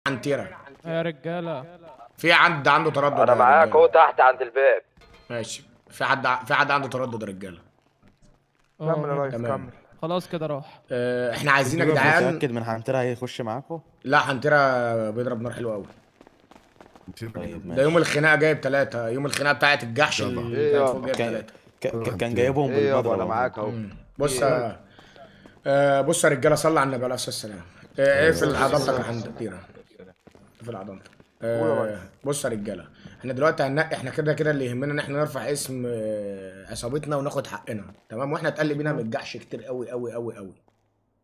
عنتيرة يا رجاله. في حد عنده تردد؟ انا معاك اهو تحت عند الباب. ماشي. في حد عنده تردد يا رجاله؟ كمل يا ريس كمل. خلاص كده راح. احنا عايزين يا جدعان. متأكد من حنتيرة هيخش معاكم؟ لا حنتيرة بيضرب نار حلو قوي. طيب ده يوم الخناقة جايب 3، يوم الخناقة بتاعت الجحش اللي كانت فوق جايب 3. كان جايبهم بالمضرب. انا معاك اهو. بص بص يا رجاله، صلى على النبي عليه الصلاة والسلام. اقفل عضلتك يا حنتيرة، اقفل عضلتك. بص يا رجاله، احنا دلوقتي هننقي، احنا كده كده اللي يهمنا ان احنا نرفع اسم عصابتنا وناخد حقنا، تمام؟ واحنا اتقل بينا من الجحش كتير قوي قوي قوي قوي،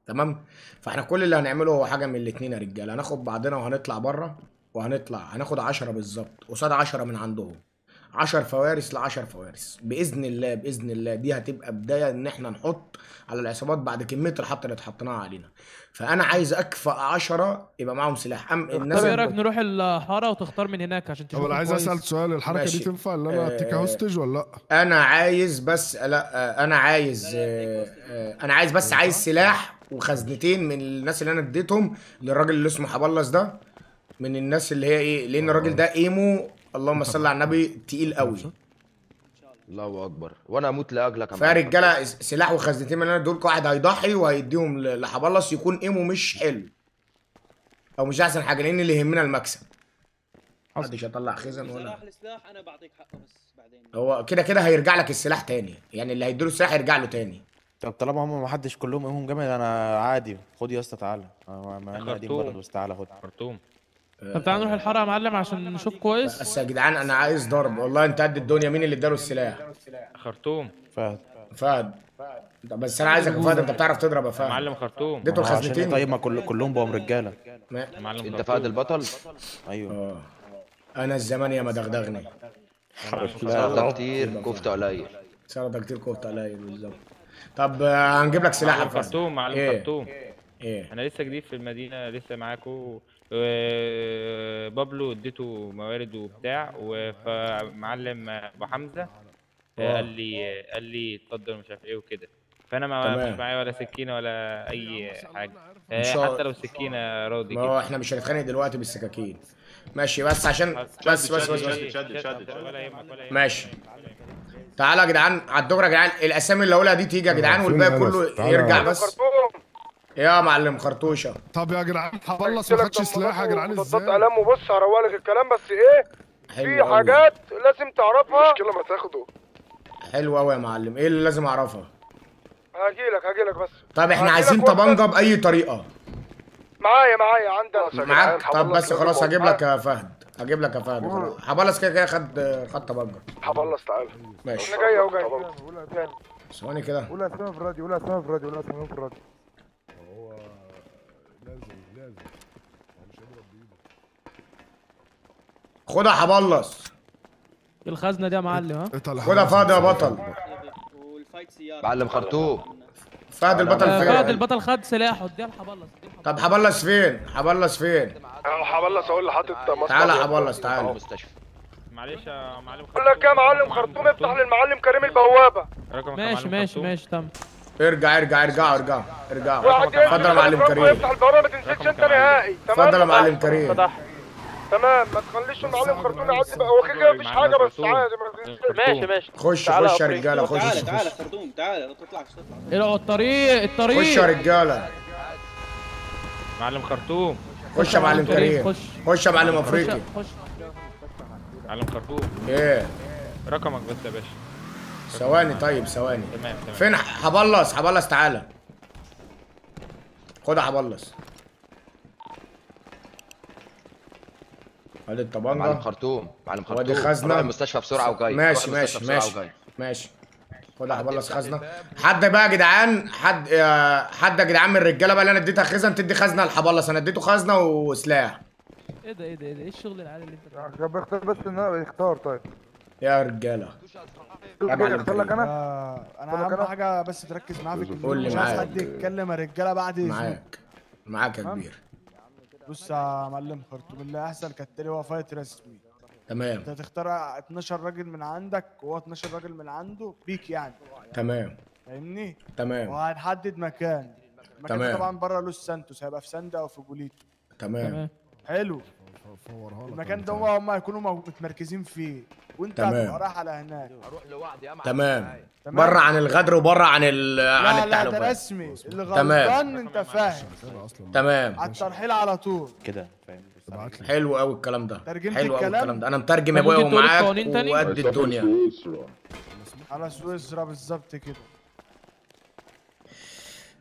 تمام؟ فاحنا كل اللي هنعمله هو حاجة من الاتنين يا رجاله، هناخد بعضنا وهنطلع بره، وهنطلع هناخد 10 بالظبط قصاد 10 من عندهم، 10 فوارس ل 10 فوارس باذن الله. باذن الله دي هتبقى بداية ان احنا نحط على العصابات بعد كمية الحط اللي اتحطناها علينا. فانا عايز اكفأ 10 يبقى معاهم سلاح. الناس طب ايه رايك نروح الحارة وتختار من هناك عشان تشوف؟ طب انا عايز اسال سؤال، الحركة دي تنفع ان انا take hostage ولا لا؟ انا عايز بس، لا انا عايز، انا عايز بس، عايز سلاح وخزنتين من الناس اللي انا اديتهم للراجل اللي اسمه حبلص ده، من الناس اللي هي ايه، لان الراجل ده aim ه اللهم صل على النبي تقيل قوي. الله اكبر، وانا اموت لاجلك. فيا رجاله سلاح وخزنتين من اللي انا دول، واحد هيضحي وهيديهم لحبلص يكون aim ه مش حلو او مش احسن حاجة، لان اللي يهمنا المكسب. محدش هيطلع خزن ولا سلاح. السلاح انا بعطيك حقه بس بعدين، هو كده كده هيرجع لك السلاح تاني، يعني اللي هيديله السلاح هيرجع له تاني. طب طالما هم ما حدش كلهم aim هم جامد، انا عادي. خد يا اسطى تعالى، انا قديم برضه، بس تعالى خد خرطوم. طب تعالى نروح الحارة يا معلم عشان نشوف كويس. بس يا جدعان انا عايز ضرب والله. انت قد الدنيا. مين اللي اداله السلاح؟ خرطوم. فهد. بس انا عايزك يا فهد، انت بتعرف تضرب يا فهد. معلم خرطوم اديته الخزنتين. طيب ما كلهم بقوا رجاله. انت فهد البطل؟ ايوه. انا الزمان يا ما دغدغني. سلطة كتير كفته قليل. سلطة كتير كفته قليل بالظبط. طب هنجيب لك سلاح يا فهد. خرطوم، معلم خرطوم. ايه؟ انا لسه جديد في المدينة، لسه معاكو. بابلو اديته موارد وبتاع، فمعلم ابو حمزة قال لي اتفضل مش عارف ايه وكده، فانا ما مش معايا ولا سكينة ولا اي حاجة، حتى لو سكينة راضي كده. ما هو احنا مش هنتخانق دلوقتي بالسكاكين. ماشي، بس عشان بس بس بس بس ماشي. تعالى يا جدعان على الدغري يا جدعان، الاسامي اللي هقولها دي تيجي يا جدعان، والباقي كله يرجع بس. يا معلم خرطوشه. طب يا جدعان حبلص ما خدش سلاح يا جدعان ازاي؟ قلم وبص هروق لك الكلام، بس ايه في حاجات لازم تعرفها. مشكلة ما تاخده. حلو قوي يا معلم. ايه اللي لازم اعرفها؟ هاجيلك بس. طب احنا عايزين طبنجه باي طريقه. معايا عندك. معاك؟ طب بس خلاص هجيب لك يا فهد، هجيب لك يا فهد. حبلص كده كده خد طبنجه. حبلص تعالى. ماشي. انا جاي اهو، جاي. ثواني كده. قول اسامة في الراديو، قول اسامة في الراديو، قول اسامة في الراديو. هو لازم مش هيضرب بايده. خدها حبلص الخزنة دي يا معلم. ها خدها فهد يا بطل. معلم خرطوم. فهد البطل فين؟ فهد البطل خد سلاحه، اديها لحبلص. طب حبلص فين؟ حبلص فين؟ حبلص اهو اللي حاطط. تعالى حبلص تعالى. معلش يا معلم خرطوم. بقول لك يا معلم خرطوم افتح للمعلم كريم البوابة. ماشي ماشي ماشي تمام. ارجع ارجع ارجع ارجع ارجع. اتفضل يا معلم كريم. افتح البوابة ما تنزلش انت نهائي. اتفضل يا معلم كريم. تمام، ما تخليش المعلم خرطوم يعدي بقى، هو كده كده مفيش حاجة بس عادي. ماشي ماشي. خش خش يا رجاله، خش. تعالى تعالى خرطوم تعالى، ما تطلعش تطلع. العب الطريق الطريق. خش يا رجاله. معلم خرطوم. خش يا معلم كريم. خش يا معلم افريقي. خش معلم خرطوم. ايه رقمك بس يا باشا؟ ثواني طيب ثواني. تمام تمام. فين حبلص؟ حبلص تعالى. خد حبلص. ادي الطبنجه. معلم خرطوم، معلم خرطوم. وادي خزنه. روح المستشفى بسرعة وجاي. ماشي ماشي ماشي ماشي. خد حبلص خزنه. حد بقى يا جدعان، حد يا جدعان من الرجالة بقى اللي انا اديتها خزن تدي خزنه لحبلص. انا اديته خزنه وسلاح. ايه ده ايه ده ايه ده ايه الشغل العالي اللي انت؟ طب اختار بس ان انا اختار. طيب يا رجاله اختار لك انا. انا اهم حاجة بس تركز معايا في الكلمة، مش عايز حد يتكلم يا رجاله بعد معاك معاك يا كبير. بص يا معلم خرطوم، اللي هيحصل كالتالي، هو fight رسمي. تمام. انت هتختار 12 راجل من عندك وهو 12 راجل من عنده بيك يعني. تمام. فاهمني؟ تمام. وهنحدد مكان. المكان طبعا بره لوس سانتوس، هيبقى في ساندا او في بوليتو. تمام. حلو. المكان ده هم هيكونوا متمركزين فيه، وانت هتبقى رايح على هناك. اروح لوحدي يا معلم. تمام. بره عن الغدر وبره عن عن التحالفات. لا ده رسمي، اللي غلطان انت فاهم. تمام. على الترحيل على طول كده، فاهم؟ حلو قوي الكلام ده، حلو قوي الكلام ده. انا مترجم يا ابويا ومعاك وقد الدنيا. على سويسرا بالظبط كده.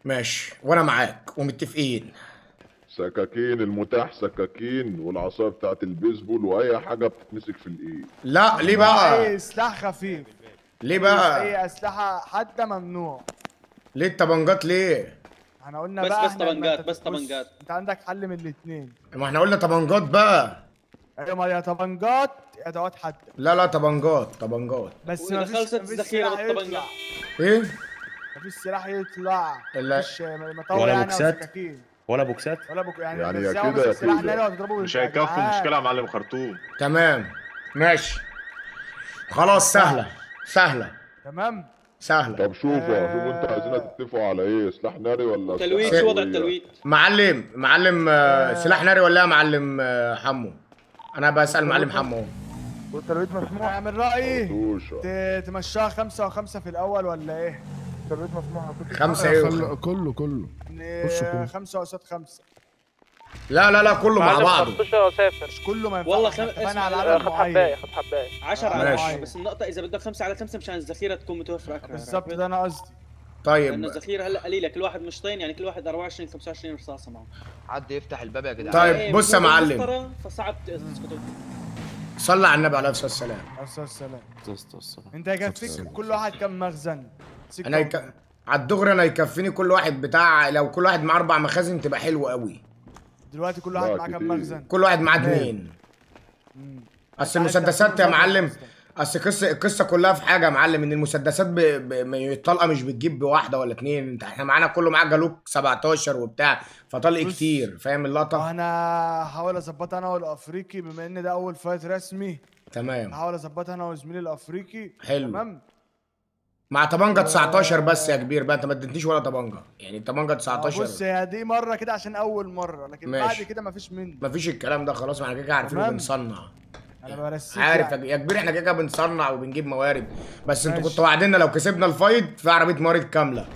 ماشي، وانا معاك ومتفقين. سكاكين المتاح، سكاكين والعصايه بتاعت البيسبول واي حاجة بتتمسك في الايد. لا ليه بقى؟ اي سلاح خفيف. ليه بقى؟ اي اسلحة حادة ممنوع. ليه الطبنجات ليه؟ احنا قلنا بقى بس طبنجات، بس طبنجات. انت عندك حل من الاثنين. ما احنا قلنا طبنجات بقى. ايوه، ما يا طبنجات يا ادوات حادة. لا لا طبنجات، طبنجات بس. ما فيش الذخيره بالطبنجات. ايه؟ مفيش سلاح يطلع، مفيش مطاوع ولا يعني، بوكسات ولا بوكسات ولا يعني يعني يا كده يا كده مش هيكفوا. مشكلة يا معلم خرطوم. تمام ماشي خلاص، سهلة سهلة. تمام سهلة. طب شوفوا شوفوا انتوا عايزين تتفقوا على ايه؟ سلاح ناري ولا تلويت؟ شو وضع التلويت؟ معلم معلم سلاح ناري ولا يا معلم حمو؟ انا بسأل معلم حمو. والتلويت مسموح؟ من رأيي تمشيها 5 و5 في الأول ولا ايه؟ التلويت مسموح. 5 ايه؟ كله كله 5 قصاد 5. لا لا لا كله مع بعضه. مش كله، ما ينفعش. والله اسمع، على خد حبايه، خد حبايه 10 على 10 بس. النقطة إذا بدك 5 على 5 مشان الذخيرة تكون متوفرة أكثر. بالضبط ده أنا قصدي. طيب لأنه الذخيرة هلا قليلة، كل واحد مشطين، يعني كل واحد 24 25 رصاصة معه. حد يفتح الباب يا جدعان. طيب بص يا معلم، فصعب تسكتوا. صلى على النبي عليه الصلاة والسلام. عليه الصلاة والسلام. أنت يكفيك كل واحد كم مخزن؟ أنا على الدغري أنا يكفيني كل واحد بتاع، لو كل واحد معاه 4 مخازن تبقى حلوة قوي. دلوقتي كل واحد معاه كام مخزن؟ كل واحد معاه 2. اصل المسدسات يا معلم، اصل القصة كلها في حاجة يا معلم، ان المسدسات الطلقة مش بتجيب بواحدة ولا 2. انت احنا معانا كله معاه جالوك 17 وبتاع، فطلق كتير، فاهم اللقطة؟ انا هحاول اظبطها انا والافريقي، بما ان ده اول fight رسمي. تمام. هحاول اظبطها انا وزميلي الافريقي. حلو. تمام. مع طبنجه 19 بس يا كبير بقى، انت ما اديتنيش ولا طبنجه، يعني طبنجه 19. بص هي دي مرة كده عشان اول مرة، لكن ماشي. بعد كده مفيش منه، مفيش الكلام ده خلاص، ما احنا كده عارفين وبنصنع. انا برسيك عارف يعني. يا كبير احنا كده بنصنع وبنجيب موارد، بس انتوا كنتوا وعدنا لو كسبنا ال fight في عربية موارد كاملة.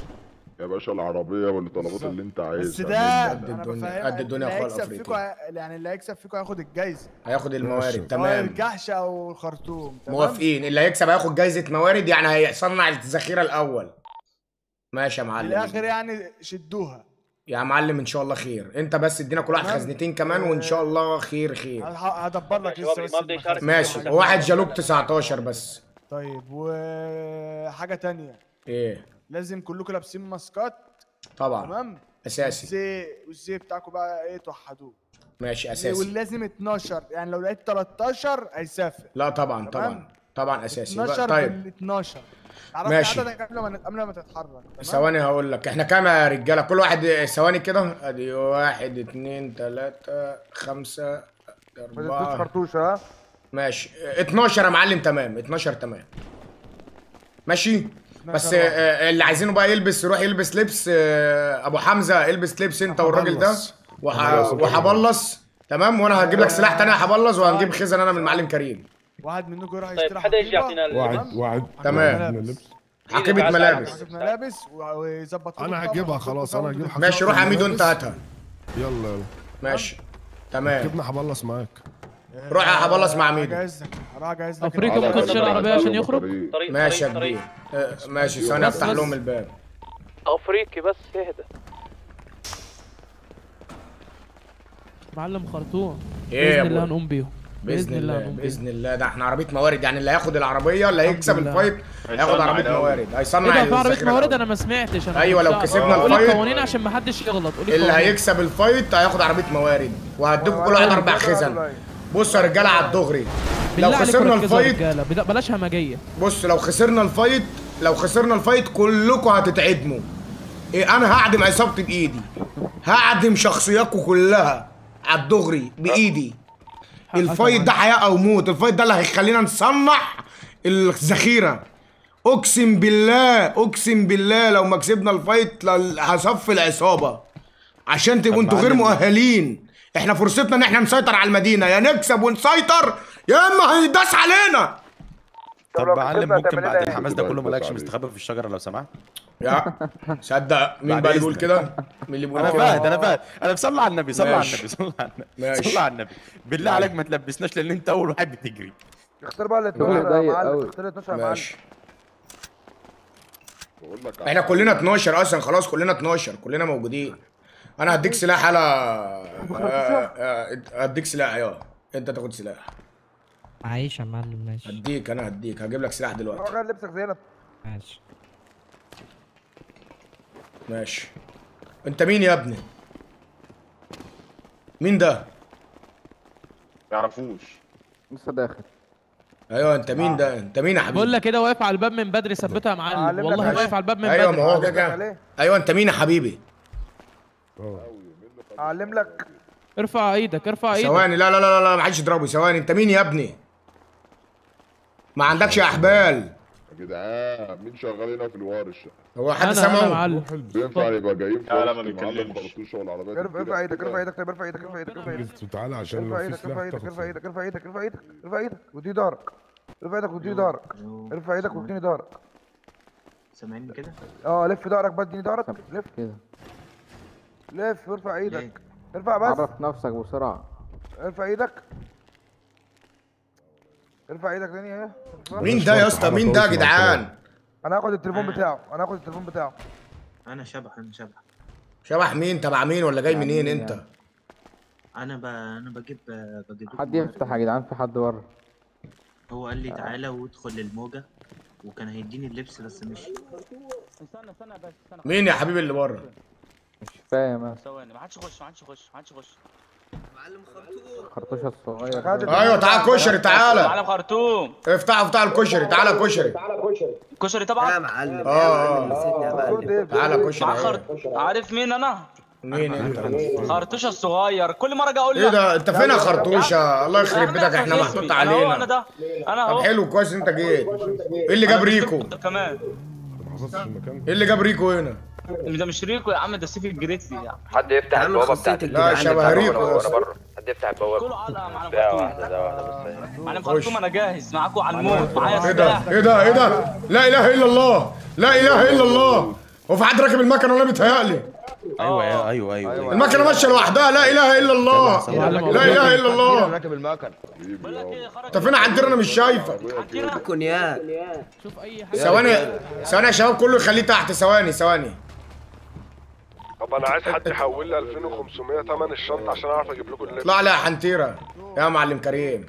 يا باشا العربية والطلبات اللي انت عايزها. بس ده قد الدنيا، قد الدنيا يا اخويا الافريقي. يعني اللي هيكسب فيكم هياخد الجايزة، هياخد الموارد. تمام. الجحش او الخرطوم. تمام؟ موافقين. اللي هيكسب هياخد جايزة موارد، يعني هيصنع الذخيره الاول. ماشي يا معلم. الاخر يعني شدوها يا معلم، ان شاء الله خير. انت بس ادينا كل واحد خزنتين كمان وان شاء الله خير خير. هدبر لك لسه بس. ماشي. وواحد جالوك 19 بس. طيب وحاجه ثانية ايه؟ لازم كلكم لابسين ماسكات طبعا. تمام اساسي. والزي بتاعكم بقى ايه توحدوه. ماشي اساسي. ولازم 12، يعني لو لقيت 13 هيسافر. لا طبعا طبعا طبعا اساسي. 12 طيب 12. ماشي. عددك قبل ما تتحرك. ثواني هقول لك احنا كام يا رجاله؟ كل واحد ثواني كده. ادي 1 2 3 5 4. ما تدوش خرطوشه. ها ماشي 12 يا معلم. تمام 12. تمام ماشي. بس اللي عايزينه بقى يلبس، يروح يلبس لبس. ابو حمزة البس لبس انت والراجل ده، وهبلص. تمام. وانا هجيب لك سلاح تاني هبلص، وهنجيب خزن انا من المعلم كريم. واحد منكم يروح يشتري. طيب حدا يجي يعطينا واحد. تمام. حقيبة ملابس. حقيبة ملابس ويظبط. انا هجيبها خلاص، انا هجيب. ماشي روح يا ميدو انت هاتها. يلا يلا. ماشي تمام. جبنا هبلص معاك. روح يا هبلص مع ميدو. هروح اجهز لك. افريقيا ما خدش العربية عشان يخرج. ماشي يا كبير. ماشي ثانية افتح لهم الباب. افريقي بس اهدى. معلم خرطوم. ايه باذن الله هنقوم بيهم. باذن الله باذن الله. ده احنا عربية موارد، يعني اللي هياخد العربية، اللي هيكسب ال fight هياخد عربية موارد، هيصنع. ايه ده في عربية موارد؟ انا ما سمعتش. انا ايوه لو كسبنا ال fight. القوانين عشان ما حدش يغلط. اللي هيكسب ال fight هياخد عربية موارد، وهديكم كل واحد 4 خزن. بصوا يا رجاله على الدغري، لو خسرنا ال fight بلاش همجية. بص لو خسرنا ال fight، لو خسرنا ال fight كلكم هتتعدموا. إيه انا هعدم عصابتي بايدي، هعدم شخصياتكم كلها على الدغري بايدي. ال fight ده حياة او موت، ال fight ده اللي هيخلينا نصنع الذخيره. اقسم بالله اقسم بالله لو ما كسبنا ال fight هصفي العصابة، عشان تبقوا انتوا غير مؤهلين. احنا فرصتنا ان احنا نسيطر على المدينة، يا نكسب ونسيطر يا اما هيداس علينا. طب معلم ممكن بعد الحماس ده كله مالكش مستخبي في الشجرة لو سمحت؟ يا صدق مين بقى اللي بيقول كده؟ مين اللي بيقول كده؟ انا فاهم انا بصلي على النبي، صلي على النبي، صلي على النبي، صلي على النبي، بالله عليك ما تلبسناش لان انت اول واحد بتجري. اختار بقى ال 12 يا معلم، اختار 12 يا معلم. ماشي احنا كلنا 12 اصلا، خلاص كلنا 12، كلنا موجودين. انا هديك سلاح على هديك سلاح، يا انت تاخد سلاح. عايش يا معلم. ماشي هديك، انا هديك، هجيب لك سلاح دلوقتي. غير لبسك زينب. ماشي ماشي. انت مين يا ابني؟ مين ده؟ ما يعرفوش لسه داخل. ايوه انت مين ده؟ انت مين يا حبيبي؟ بقول لك كده واقف على الباب من بدري، ثبتها يا معلم والله واقف على الباب من بدري. ايوه ما هو كده. ايوه انت مين يا حبيبي؟ اعلم لك. ارفع ايدك، ارفع ايدك. ثواني، لا لا لا لا ما حدش يضربه. ثواني، انت مين يا ابني؟ ما عندكش احبال يا جدعان. مين شغال هنا في الورشة؟ هو حد سامعه؟ بينفع يبقى جايين في لا ما بيتكلمش. خرطوشه والعربيات. ارفع ايدك، ارفع ايدك، طيب ارفع ايدك، ارفع ايدك، ارفع ايدك، تعالى عشان لو في سلاح. ارفع ايدك، ارفع ايدك، ارفع ايدك، ارفع ايدك، ارفع ايدك ودي دارك. ارفع ايدك واديني دارك، ارفع ايدك واديني دارك. سامعني كده؟ اه لف دارك بقى، اديني دارك. لف كده، لف، ارفع ايدك، ارفع بس. عرف نفسك بسرعة. ارفع ايدك، ارفع ايدك تاني. اهي. مين ده يا اسطى؟ مين ده يا جدعان؟ انا هاخد التليفون بتاعه، انا هاخد التليفون بتاعه. انا شبح، انا شبح. شبح مين؟ تبع مين ولا جاي منين انت؟ انا بجيب حد يفتح يا جدعان، في حد بره. هو قال لي تعالى وادخل للموجة وكان هيديني اللبس بس مشي. استنى استنى بس استنى. مين يا حبيبي اللي بره؟ مش فاهم. ثواني، ما حدش يخش، ما حدش يخش، ما حدش يخش. معلم خرطوم، خرطوشه الصغير. ايوه تعال كشري، تعالى معلم خرطوم. افتحوا افتحوا الكشري، تعالى كشري، كشري طبعا يا معلم. تعالى كشري. عارف مين انا؟ مين انت؟ خرطوشه الصغير، كل مرة اجي اقول لك ايه ده؟ انت فين يا خرطوشه؟ الله يخرب بيتك، احنا محطوط علينا. انا ده، انا اهو. طب حلو كويس انت جيت. ايه اللي جاب ريكو؟ كمان ايه اللي جاب ريكو هنا؟ ده مش ريكو يا عم، ده سيف الجريتلي يا عم. حد يفتح البوابة بتاعت لا شبه ريكو بره. حد يفتح البوابة. كله علقه يا معلم خرطوم. ده واحدة بس. معلم خرطوم انا جاهز معاكم على الموت، معايا ايه ده؟ ايه ده؟ ايه ده؟ لا اله الا الله، لا اله الا الله. هو في حد راكب المكنه ولا بيتهيألي؟ ايوه ايوه ايوه المكنه ماشية لوحدها. لا اله الا الله، لا اله الا الله. راكب المكنه. انت فين عندنا؟ انا مش شايفك. شوف اي حاجة. ثواني ثواني يا شباب، كله يخليه تحت. ثواني ثواني. طب انا عايز حد يحول لي 2500 ثمن الشنطة عشان اعرف اجيب لكم اللبس. اطلع لي يا حنتيره يا معلم كريم.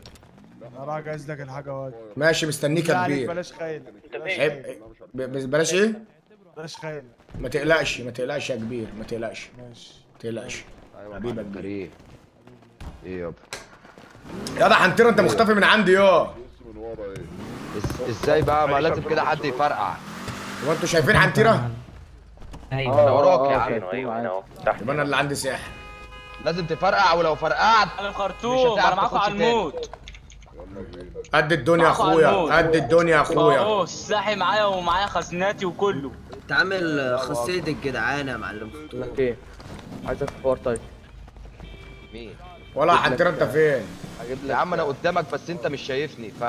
انا رايح اجهز لك الحاجة اهو. ماشي مستنيك يا كبير. بلاش خيل. بلاش ايه؟ بلاش خيل. ما تقلقش ما تقلقش يا كبير، ما تقلقش. ماشي ما تقلقش. ايوه حبيبك كبير. ايه يابا؟ يا ده حنتيره انت مختفي من عندي يا. ازاي بقى؟ ما لازم كده حد يفرقع. هو انتوا شايفين حنتيره؟ ايوه انا وراك يا عم. ايوه انا اهو. يبقى انا اللي عندي سحر. لازم تفرقع، ولو فرقعت انا خرطوم، انا معاكم على الموت. قد الدنيا يا اخويا، قد الدنيا يا اخويا. اهو سلاحي معايا ومعايا خزناتي وكله. انت عامل خاصية الجدعانة يا معلم خرطوم. okay عايزك في حوار. طيب مين؟ ولا حنتيره انت فين؟ يا عم انا قدامك بس انت مش شايفني، ف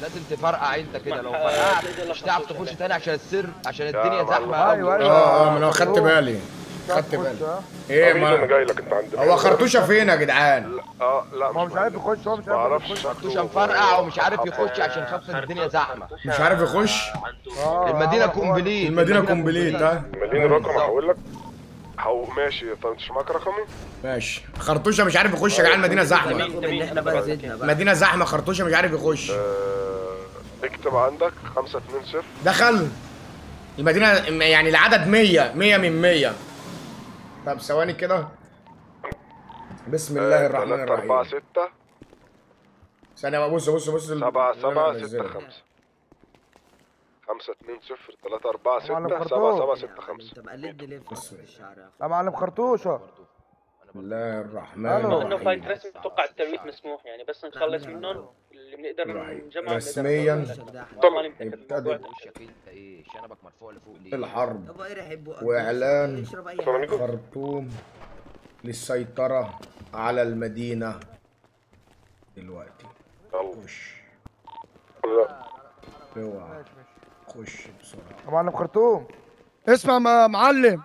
لازم تفرقع انت كده. لو فرقعت مش هتعرف تخش تاني عشان السر، عشان الدنيا زحمة قوي. ايوه ايوه. ما انا خدت بالي، خدت بالي. ايه ما انا جاي لك انت عندك. هو خرطوشه فين يا جدعان؟ لا ما هو مش عارف يخش، هو مش عارف يخش. خرطوشه مفرقع ومش عارف يخش عشان خاطر الدنيا زحمة. مش عارف يخش. المدينة complete، المدينة complete. ها مدينة الرقم هقول لك. ماشي. طب انت مش معاك رقمي؟ ماشي. خرطوشه مش عارف يخش يا جدعان، المدينة زحمة. المدينة زحمة، خرطوشه مش عارف يخش. اكتب عندك 520. دخل المدينة، يعني العدد 100، 100 من 100. طب ثواني كده. بسم الله الرحمن الرحيم. 4 6 ثانية بقى. بص بص بص. 7 7 6 5 5 2 0 3 4 6 7 7 6 5. انت مقلدني ليه في الشعر يا معلم خرطوشه؟ بسم الله الرحمن الرحيم. انه fight رسمي اتوقع التلويث مسموح يعني، بس نخلص منهم اللي بنقدر نجمع رسميا. ابتدت الحرب واعلان خرطوم للسيطرة على المدينة دلوقتي. خش اوعى، خش بسرعة يا معلم خرطوم. اسمع يا معلم،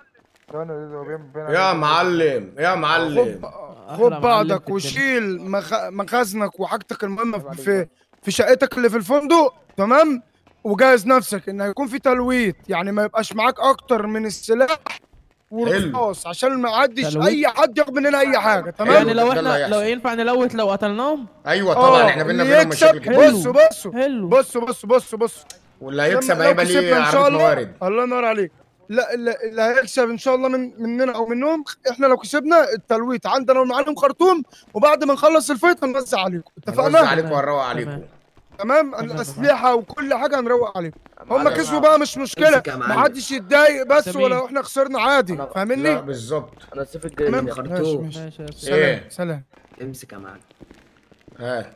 يا معلم يا معلم، خد بعضك وشيل مخازنك وحاجتك المهمة في شقتك اللي في الفندق، تمام؟ وجهز نفسك ان هيكون في تلويت، يعني ما يبقاش معاك اكتر من السلاح والرصاص عشان ما يعديش اي حد ياخد مننا اي حاجة، تمام؟ يعني لو احنا لو ينفع نلوت لو قتلناهم؟ ايوه طبعا، احنا بينا بينهم مشاكل كتير. بصوا بصوا بصوا بصوا بصوا بصوا، واللي هيكسب هيبقى ليه عربية موارد. الله ينور عليك. لا اللي هيكسب ان شاء الله مننا او منهم، احنا لو كسبنا التلويت عندنا والمعلم خرطوم، وبعد ما نخلص ال fight هنوزع عليكم، اتفقنا؟ هنوزع عليكم وهنروق عليكم، تمام؟ الاسلحة وكل حاجة هنروق عليكم. هم كسبوا بقى مش مشكلة، ما حدش يتضايق بس، ولو احنا خسرنا عادي، فاهمني؟ لا بالظبط. انا السيف الجاي خرطوم. سلام سلام. امسك يا معلم. هات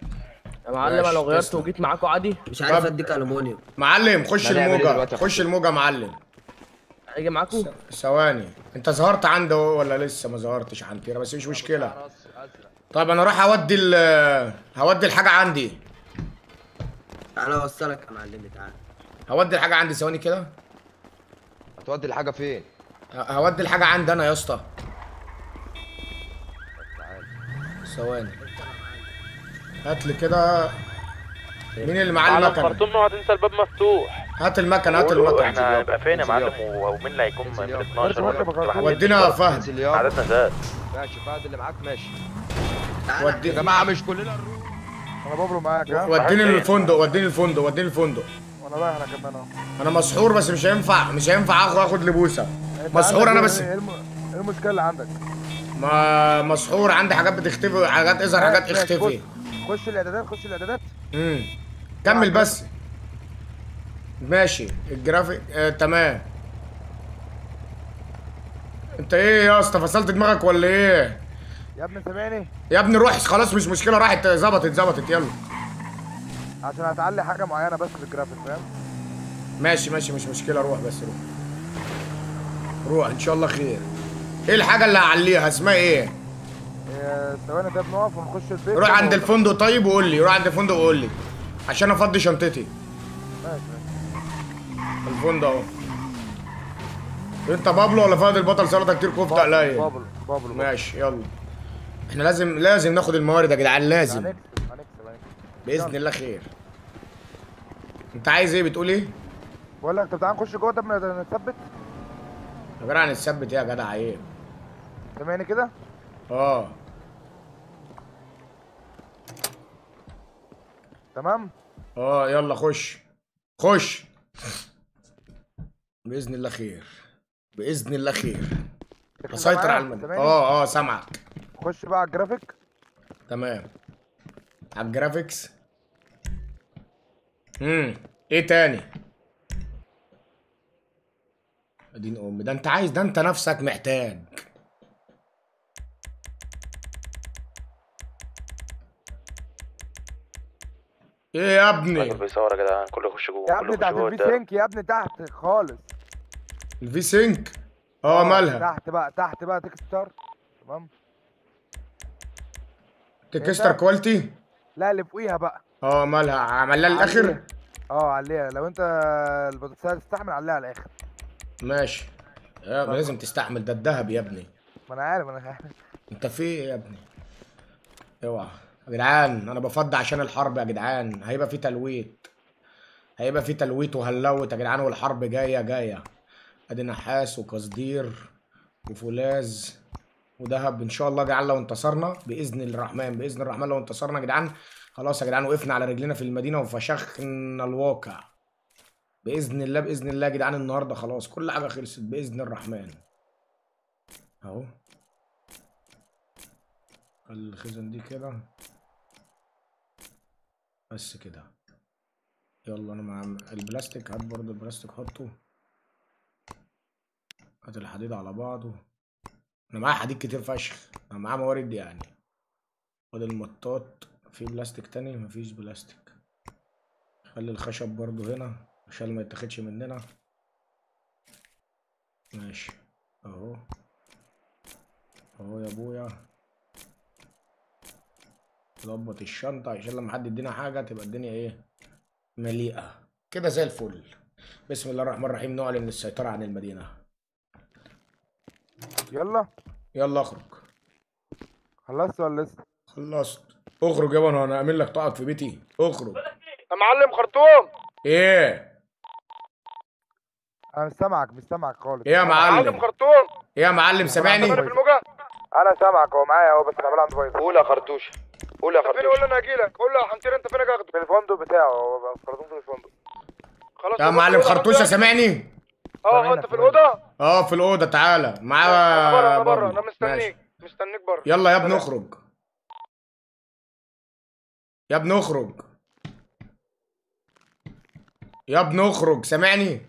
يا معلم، انا لو غيرت وجيت معاكم عادي؟ مش عارف اديك الومنيوم. معلم خش الموجه، خش الموجه معلم. اجي معاكم؟ ثواني، انت ظهرت عنده ولا لسه ما ظهرتش عند تيرا؟ بس مش مشكلة. طيب انا راح اودي هودي الحاجة عندي. تعالى اوصلك يا معلمي، تعالى. هودي الحاجة عندي ثواني كده. هتودي الحاجة فين؟ هودي الحاجة عندي انا يا اسطى. ثواني. هات لي كده. مين اللي معاه المكنه؟ خرطوم، اوعى تنسى الباب مفتوح. هات المكنه، هات المكنه. احنا هنبقى فين يا معلم؟ ومين اللي هيكون من 12؟ ودينا يا فهد. عددنا زاد. ماشي فهد اللي معاك ماشي. ودي يا جماعة مش كلنا نروح. انا ببرو معاك. وديني الفندق، وديني الفندق، وديني الفندق. وانا رايح انا كمان اهو. انا مسحور بس مش هينفع، مش هينفع اخد لبوسه. مسحور انا بس. ايه المشكلة اللي عندك؟ ما مسحور، عندي حاجات بتختفي، حاجات اظهر، حاجات اختفي. خش الاعدادات، خش الاعدادات. كمل بس. ماشي الجرافيك تمام. انت ايه يا اسطى، فصلت دماغك ولا ايه؟ يا ابني سامعني؟ يا ابني روح خلاص مش مشكلة، راحت ظبطت ظبطت. يلا عشان هتعلي حاجة معينة بس في الجرافيك، فاهم؟ ماشي ماشي مش مشكلة، روح بس، روح روح ان شاء الله خير. ايه الحاجة اللي هعليها اسمها ايه؟ ثواني ده بنقف ونخش البيت. روح عند الفندق طيب وقول لي، روح عند الفندق وقول لي عشان افضي شنطتي. ماشي ماشي. الفندق اهو. انت بابلو ولا فهد البطل؟ سلطة كتير كفته قليل. بابلو بابلو. ماشي يلا. احنا لازم لازم ناخد الموارد يا جدعان، لازم. هنكسب باذن الله خير. انت عايز ايه؟ بتقول ايه؟ بقول لك طب تعالى نخش جوه، طب نتثبت. يا جدع نتثبت ايه يا جدع؟ عيب. سامعني كده؟ اه تمام؟ اه يلا خش خش. باذن الله خير، باذن الله خير. هسيطر على المدينة. اه سامعك. خش بقى على الجرافيك. تمام على ال graphics. ايه تاني؟ ادين ام ده انت عايز، ده انت نفسك محتاج. ايه يا ابني؟ الراجل بيصور يا جدعان، كله يخش جوه. يا ابني تحت ال V-Sync يا ابني، تحت خالص. ال V-Sync مالها؟ تحت بقى، تحت بقى texture. تمام texture quality؟ لا اللي فوقيها بقى. مالها؟ عملها للاخر؟ عليها. لو انت البطارية تستحمل عليها على الاخر. ماشي. لازم تستحمل، ده الذهب يا ابني. ما انا عارف، انا عارف. انت في ايه يا ابني؟ اوعى يا جدعان، انا بفضي عشان الحرب يا جدعان. هيبقى في تلويت، هيبقى في تلويت وهلوت يا جدعان، والحرب جاية جاية. ادي نحاس وقصدير وفولاذ وذهب ان شاء الله يا جدعان. لو انتصرنا باذن الرحمن، باذن الرحمن لو انتصرنا يا جدعان، خلاص يا جدعان وقفنا على رجلينا في المدينة وفشخنا الواقع باذن الله. باذن الله يا جدعان النهارده خلاص كل حاجة خلصت باذن الرحمن. اهو الخزن دي كده بس كده. يلا انا مع البلاستيك، هات برضه البلاستيك حطه، هات الحديد على بعضه. انا معايا حديد كتير فشخ، انا معايا موارد يعني. خد المطاط. في بلاستيك تاني؟ مفيش بلاستيك. خلي الخشب برضو هنا عشان ما يتاخدش مننا. ماشي اهو اهو يا ابويا، ظبط الشنطة عشان لما حد يدينا حاجة تبقى الدنيا ايه، مليئة كده زي الفل. بسم الله الرحمن الرحيم. نعلن السيطرة عن المدينة. يلا يلا اخرج. خلصت ولا لسه؟ خلصت. اخرج يابا، انا اعمل لك تقعد في بيتي. اخرج يا معلم خرطوم. ايه؟ انا مش سامعك، مش سامعك خالص. ايه يا معلم؟ خرطوم. ايه يا معلم سامعني؟ انا سامعك، هو معايا اهو، بس العمال عنده بايظ. قول يا خرطوشه، قول يا خرطوشه. فين؟ قول له انا هجيلك. قول له يا حنطير انت فين؟ اخده في الفندق بتاعه، هو خرطوم في الفندق. خلاص يا معلم خرطوشه سامعني؟ اه انت في الاوضة؟ اه في الاوضة، تعالى معايا. انا بره، انا مستنيك، مستنيك بره. يلا يا ابني اخرج، يا ابني اخرج، يا ابني اخرج. سامعني؟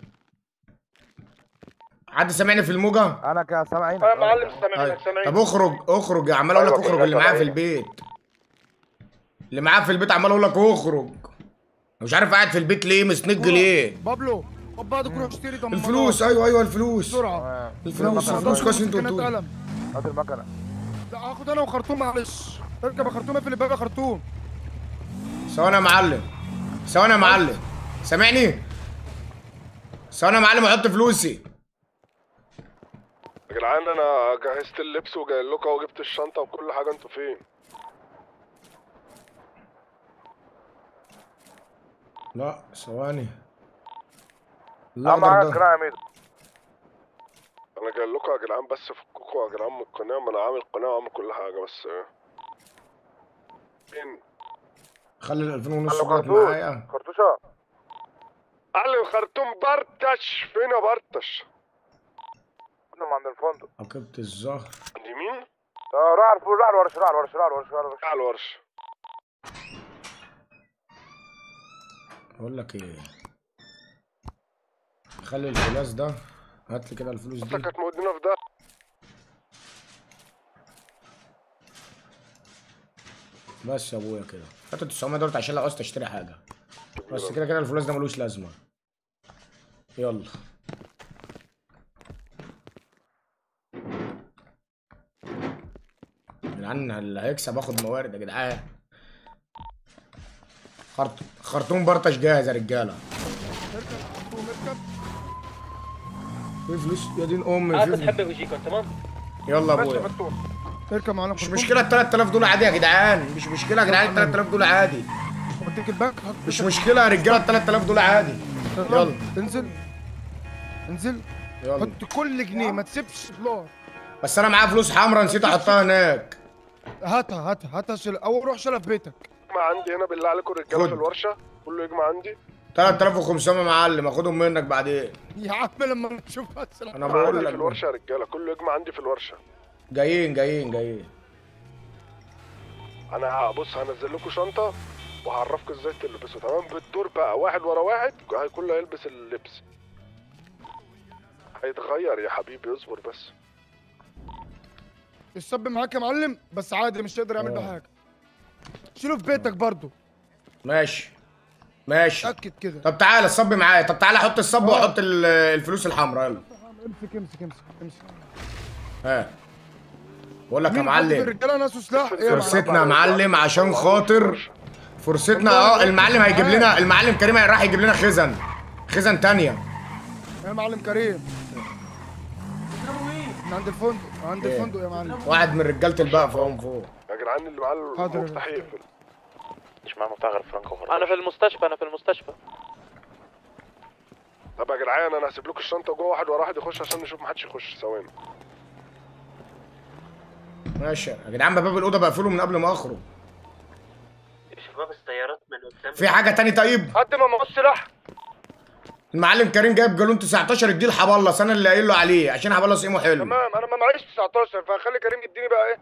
حد سامعني في الموجه؟ انا كده سامعينك. يا معلم سامعينك، سامعينك. طب اخرج اخرج، عمال اقول لك اخرج. اللي معايا في البيت، اللي معايا في البيت عمال اقول لك اخرج. مش عارف قاعد في البيت ليه، مسنج ليه؟ بابلو خد بعضك روح اشتري ضمانات. الفلوس. ايوه ايوه الفلوس بسرعة. الفلوس الفلوس كويس انتوا قلتوا. هات المكنه. لا هاخد انا وخرطوم، معلش. اركب يا خرطوم، اقفل الباب يا خرطوم. ثواني يا معلم، ثواني يا معلم، سامعني؟ ثواني يا معلم احط فلوسي. يا جدعان انا جهزت اللبس وجاي لكم وجبت الشنطة وكل حاجة، انتوا فين؟ لا ثواني. لا معاك قناع يا ميدو. انا جاي لكم يا جدعان، بس فككوا يا جدعان من القناع، ما انا عامل قناع وعامل كل حاجة، بس فين؟ خلي ال 2000 ونص معايا. خرطوشه علي خرطوم برتش. فين يا برتش؟ كنا عند الفندق. عقبة الظهر عند مين؟ روح على الفندق، روح على الورش، روح على الورش، روح على الورش، روح على الورش. اقول لك ايه، خلي الفلاس ده، هات لي كده الفلوس دي. انت كانت مودينا في ده. بس يا ابويا كده هات ال 900 دولت عشان لو عاوز تشتري حاجة، بس كده كده الفلوس ده ملوش لازمه. يلا يا جدعان، اللي هيكسب اخد موارد يا جدعان. خرطوم برطش جاهز يا رجاله. في فلوس يا دين امي. في تحب وجيكم تمام. يلا يا ابويا اركب معانا. مش مشكلة ال 3000 دول عادي يا جدعان، مش مشكلة يا جدعان ال 3000 دول عادي. وديك البنك. مش مشكلة يا رجاله ال 3000 دول عادي. يلا انزل انزل، يلا حط كل جنيه، ما تسيبش دولار. بس انا معايا فلوس حمرا نسيت احطها هناك. هاتها هاتها هاتها، شيل او روح شيلها في بيتك. ما عندي هنا بالله عليكم الرجالة في الورشة كله يجمع عندي. 3500 معلم، اخدهم منك بعدين يا عم لما نشوف. بس انا بقول لك في الورشة يا رجاله كله يجمع عندي في الورشة. جايين جايين جايين. انا بص هنزل لكم شنطه وهعرفكم ازاي تلبسوا، تمام؟ بالدور بقى، واحد ورا واحد، كله هيلبس اللبس. هيتغير يا حبيبي، اصبر بس. الصب معاك يا معلم، بس عادي مش هيقدر يعمل بيه حاجة. شيله في بيتك برضو. ماشي ماشي، اتاكد كده. طب تعالى الصب معايا، طب تعالى احط الصب واحط الفلوس الحمراء. يلا امسك امسك امسك امسك. ها بقول لك يا معلم، الرجالة ناس سلاح. فرصتنا يا معلم عشان خاطر فرصتنا. المعلم هيجيب لنا، المعلم كريم راح يجيب لنا خزن، خزن تانية يا معلم كريم. من عند الفندق، عند الفندق يا معلم. واحد من رجاله البقف اهو فوق يا جدعان، اللي معاه المفتاح يقفل. مش معاه مفتاح غير فرانكو. انا في المستشفى، انا في المستشفى. طب يا جدعان انا هسيب لكم الشنطة جوه، واحد ورا واحد يخش عشان نشوف محدش يخش. ثواني ماشي يا جدعان. باب الاوضة بقفله من قبل ما اخرج. شباب السيارات من قدام. في حاجة تاني؟ طيب حد ما معهوش سلاح. المعلم كريم جايب جالون 19، اديه لحبلص، انا اللي قايل له عليه عشان حبلص قيمة حلو. تمام انا ما معيش 19، فخلي كريم يديني بقى ايه،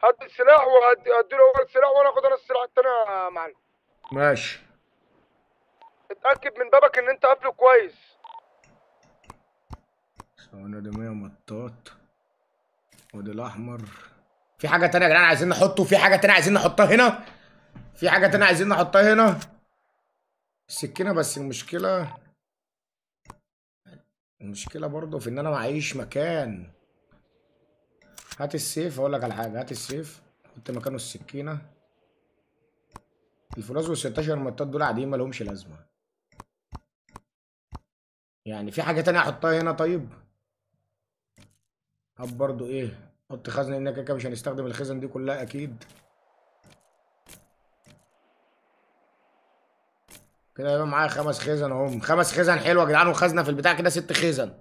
هات السلاح وهدي له هو السلاح وانا اخد انا السلاح التاني يا معلم. ماشي. اتاكد من بابك ان انت قافله كويس. ثواني، ده 100 مطاط وده الاحمر. في حاجة تانية يا جدعان عايزين نحطه، في حاجة تانية عايزين نحطها هنا، في حاجة تانية عايزين نحطها هنا. السكينة، بس المشكلة، المشكلة برضه في إن أنا معيش مكان. هات السيف، اقول لك على حاجة، هات السيف حط مكانه السكينة. الفولاذ وال 16 مطاط دول عاديين ما لهمش لازمه. يعني في حاجة تانية احطها هنا؟ طيب هات برضو ايه، حط خزنه هنا، كده مش هنستخدم الخزن دي كلها اكيد. كده يبقى معايا 5 خزن اهم، 5 خزن حلوة يا جدعان، وخزنه في البتاع كده 6 خزن.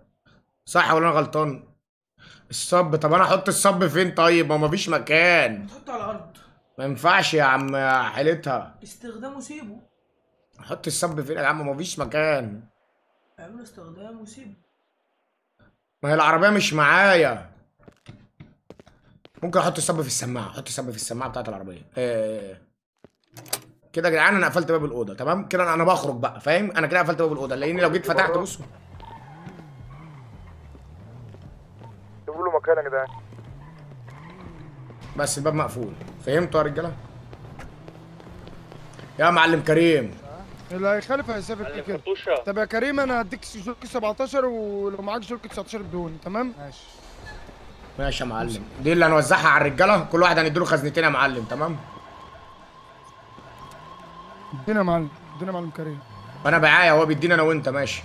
صح ولا انا غلطان؟ الصب، طب انا احط الصب فين طيب؟ ما مفيش مكان. تحطه على الارض. ما ينفعش يا عم حيلتها. استخدامه سيبه. احط الصب فين يا عم؟ مفيش مكان. اعمله استخدام وسيبه. ما هي العربية مش معايا. ممكن احط الصب في السماعة، احط الصب في السماعة بتاعت العربية. كده يا جدعان انا قفلت باب الاوضة، تمام؟ كده انا بخرج بقى، فاهم؟ انا كده قفلت باب الاوضة، لان لو جيت فتحت بصوا. سيبوا له مكان يا جدعان. بس الباب مقفول، فهمتوا يا رجاله؟ يا معلم كريم. اللي هيخالف هيسافر كده. طب يا كريم انا هديك شركة 17، ولو معاك شركة 19 بدون، تمام؟ ماشي. ماشي يا معلم، دي اللي هنوزعها على الرجالة، كل واحد هنديله خزنتين يا معلم، تمام؟ ادينا يا معلم، ادينا يا معلم كريم. انا معايا، هو بيدينا انا وانت، ماشي.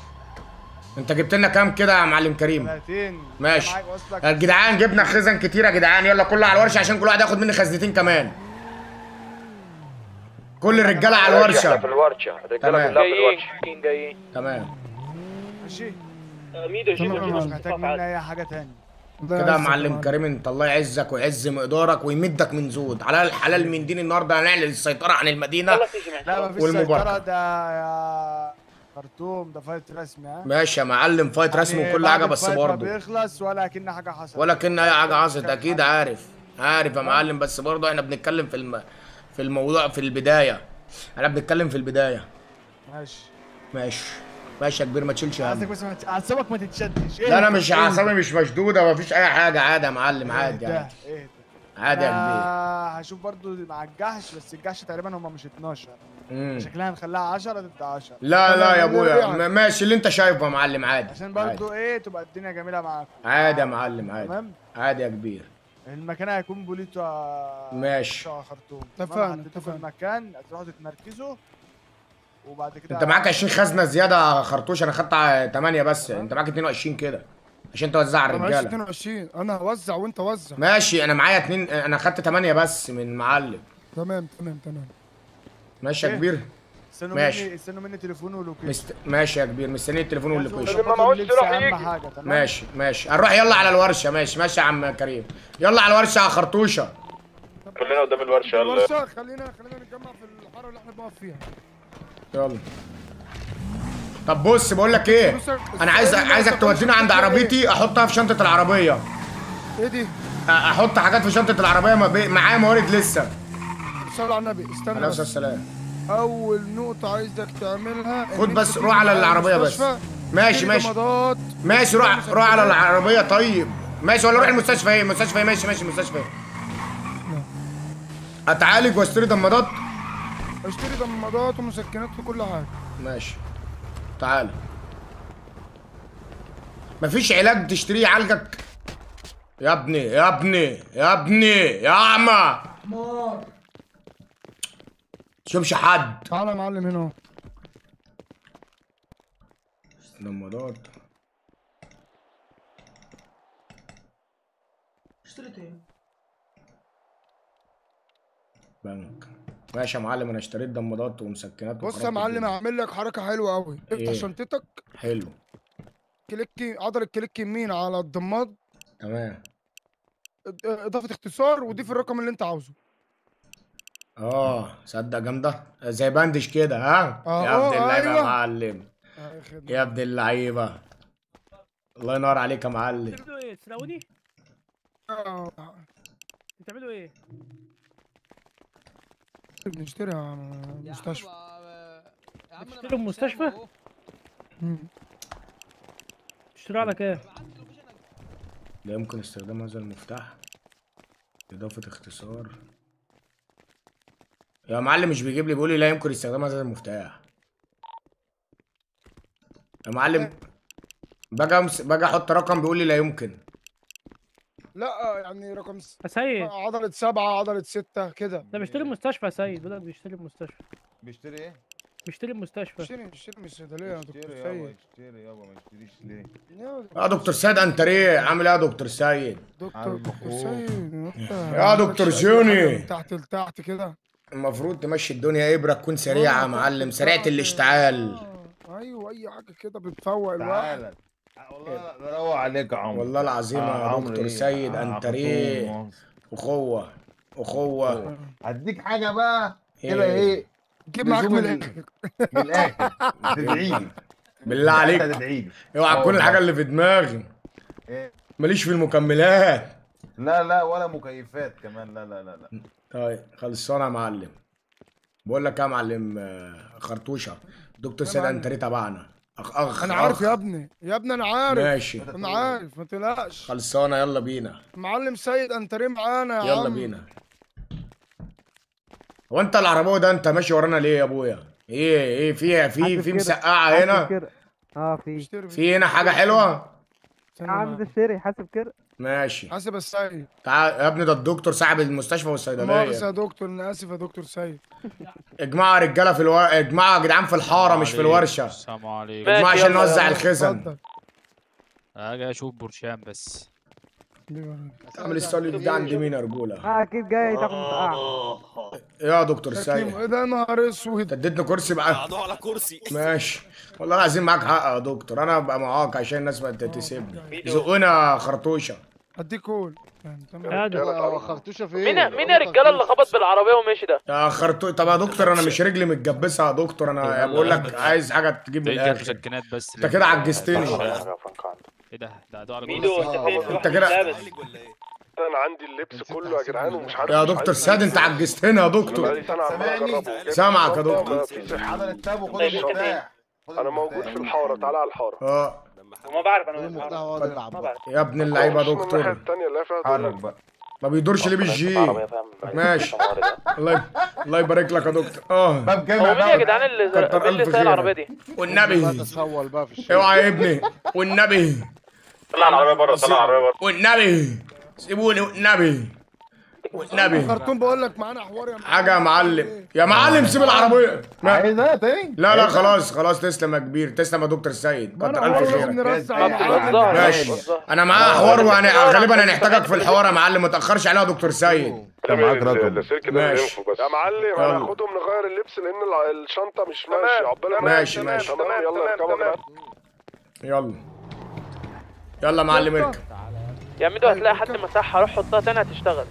انت جبت لنا كام كده يا معلم كريم؟ 30. ماشي يا جدعان، جبنا خزن كتير يا جدعان، يلا كله على الورشة عشان كل واحد ياخد مني خزنتين كمان. كل الرجالة على الورشة. في الورشة، الرجالة كلها في الورشة. جايين. تمام. ماشي. ميدو جيب مش محتاج مني اي حاجة تاني. كده يا معلم كريم، انت الله يعزك ويعز مقدارك ويمدك من زود، على الحلال من دين النهارده هنعلن السيطرة عن المدينة. لا مفيش سيطرة، ده يا خرطوم ده fight رسمي. ها ماشي يا معلم، fight رسمي وكل حاجة، بس برضه بيخلص ولا كأن حاجة حصلت، ولا كأن اي حاجة حصلت. اكيد عارف، عارف يا معلم، بس برضه احنا بنتكلم في الموضوع في البداية، احنا بنتكلم في البداية. ماشي ماشي ماشي يا كبير، ما تشيلش هم. عايزك بس اعصابك ما تتشدش. لا انا مش اعصابي مش مشدودة، مفيش اي حاجة، عادي يا معلم، عادي عادي عادي يا كبير. هشوف برضو مع الجحش، بس الجحش تقريبا هم مش 12، شكلها هنخليها 10 ضد 10. لا لا يا ابويا، ماشي اللي انت شايفه يا معلم، عادي، عشان برضو ايه تبقى الدنيا جميلة معاكم. عادي يا معلم، عادي عادي يا كبير. المكان هيكون بوليتو. ماشي خرطوم. اتفقنا اتفقنا. المكان هتروحوا تتمركزوا وبعد كده انت معاك 20 خزنه زيادة يا خرطوش، انا خدت 8 بس، انت معاك 22 كده عشان توزع على الرجالة. معايا 22، انا هوزع وانت وزع. ماشي، انا معايا 2، انا خدت 8 بس من معلم. تمام تمام تمام. ماشي يا كبير. ماشي، استنوا مني تليفون و location. ماشي يا كبير، مستنيين التليفون وال location. اللي ما معهوش سلاح يجي. ماشي ماشي، هنروح يلا على الورشة. ماشي ماشي يا عم كريم، يلا على الورشة يا خرطوشه. كلنا قدام الورشة. يلا الورشة، خلينا نتجمع في الحارة اللي احنا بنقف فيها. يلا. طب بص بقول لك ايه، انا عايزك تودينا عند عربيتي، احطها في شنطه العربية. ايه دي؟ احط حاجات في شنطه العربية، معايا موارد لسه. صلى على النبي. استنى عليه الصلاة والسلام. اول نقطة عايزك تعملها، خد بس روح على العربية بس. ماشي ماشي ماشي، روح روح على العربية. طيب ماشي، ولا روح المستشفى؟ ايه المستشفى؟ ماشي ماشي، المستشفى ايه؟ اتعالج واشتري ضمادات. اشتري ضمادات ومسكنات وكل حاجة. ماشي تعالى. مفيش علاج تشتريه يعالجك يا ابني يا ابني يا ابني يا اعمى. حمار تشوفش حد. تعالى يا معلم هنا اهو. ضمادات. اشتريت ايه؟ بنك. ماشي يا معلم، انا اشتريت ضمادات ومسكنات. بص يا معلم، هعمل لك حركة حلوة قوي. افتح إيه؟ شنطتك. حلو. click، عضلة click يمين على الضماد. تمام. اضافه اختصار، وضيف الرقم اللي انت عاوزه. اه صدق جامدة، زي bandage كده. ها يا ابن اللعيبة يا معلم، يا ابن اللعيبة، الله ينور عليك يا معلم. بتعملوا ايه؟ تسرقوني؟ بتعملوا ايه؟ بنشتري مستشفى. بتشتري مستشفى؟ بتشتري على كام؟ لا يمكن استخدام هذا المفتاح. إضافة اختصار. يا معلم مش بيجيب لي، بيقول لي لا يمكن استخدام هذا المفتاح. يا معلم باجي احط رقم بيقول لي لا يمكن. لا يعني رقم سيد عضلة 7 عضلة 6 كده. ده بيشتري المستشفى يا سيد، بيقول لك بيشتري المستشفى. بيشتري ايه؟ بيشتري المستشفى. بيشتري من الصيدلية يا دكتور سيد. بيشتري يابا، ما يشتريش ليه؟ يا دكتور سيد انت ليه عامل ايه يا دكتور سيد؟ دكتور سيد يا دكتور جوني تحت لتحت كده. المفروض تمشي الدنيا ابره تكون سريعة يا معلم، سريعة الاشتعال. ايوه اي حاجة كده بتفوق الواحد. تعالى والله بروق عليك يا عمرو، والله العظيم يا دكتور سيد انت ريق. اخوه اخوه. هديك حاجة بقى كده، ايه؟ جيب معاك من الاخر، من الاخر تدعيلي بالله عليك. اوعى تكون الحاجة اللي في دماغي. ماليش في المكملات. لا لا ولا مكيفات كمان، لا لا لا لا. طيب خلصانه يا معلم. بقول لك يا معلم خرطوشه، دكتور سيد انتري تبعنا. اخ اخ انا عارف يا ابني، يا ابني انا عارف. ماشي انا عارف ما تقلقش. خلصانه يلا بينا. معلم سيد انتري معانا يا عم، يلا بينا. هو انت العربية ده انت ماشي ورانا ليه يا ابويا؟ ايه ايه في في مسقعه هنا؟ اه في هنا حاجة حلوة؟ يا عم اشتري حاسب كده. ماشي حاسب السيد. تعال يا ابني، ده الدكتور صاحب المستشفى والصيدليه. مؤاخذة يا دكتور، انا اسف يا دكتور سيد. اجمعوا يا رجاله اجمعوا يا جدعان في الحارة مش في الورشة. السلام عليكم. اجمعوا عشان نوزع الخزن. اجي اشوف برشام بس. تعمل الصليب ده عند مين يا رجوله؟ اكيد جاي تاخد مسقعه. يا دكتور سيد ايه ده يا نهار اسود، انت اديتني كرسي بقى. قعدوا على كرسي. ماشي والله العظيم معاك حق يا دكتور، انا ابقى معاك عشان الناس ما تسيبني. زقونا يا خرطوشه. هديك قول. خرطوشه فين؟ مين يا رجاله اللي خبط بالعربية ومشي ده؟ يا خرطوشه. طب يا دكتور انا مش رجلي متجبسه يا دكتور، انا بقول لك عايز حاجة تجيب من الاخر. مسكنات بس. انت كده عجزتني. ايه ده؟ ده على ميدو انت كده. انا عندي اللبس كله يا جدعان ومش عارف. يا دكتور سيد انت عجزتنا يا دكتور. سامعك يا دكتور. انا موجود في الحارة، تعالى على الحارة. اه ما بعرف انا ما بعرف يا ابن اللعيبة يا دكتور. ما بيدورش ليه بالجي. ماشي الله يبارك لك يا دكتور. اه باب جامع. هو مين يا جدعان اللي سايق العربية دي؟ والنبي اوعى يا ابني، والنبي طلع العربية بره، طلع العربية بره والنبي سيبوني، والنبي والنبي. خرطوم بقول لك معانا حوار يا حاجة يا معلم، يا معلم سيب العربية. عايزها تاني؟ لا لا خلاص خلاص، تسلم يا كبير، تسلم يا دكتور سيد، كتر الف خيرك. ماشي انا معايا حوار وغالبا هنحتاجك في الحوار يا معلم، ما تاخرش عليها يا دكتور سيد. معاك رقم. ماشي يا معلم، انا هاخدهم نغير اللبس لان الشنطة مش ماشية. عقبالك. ماشي ماشي تمام، يلا اركبوا. يلا يلا يا معلم اركب. يا ميدو هتلاقي حد مسحها، روح حطها تاني هتشتغل.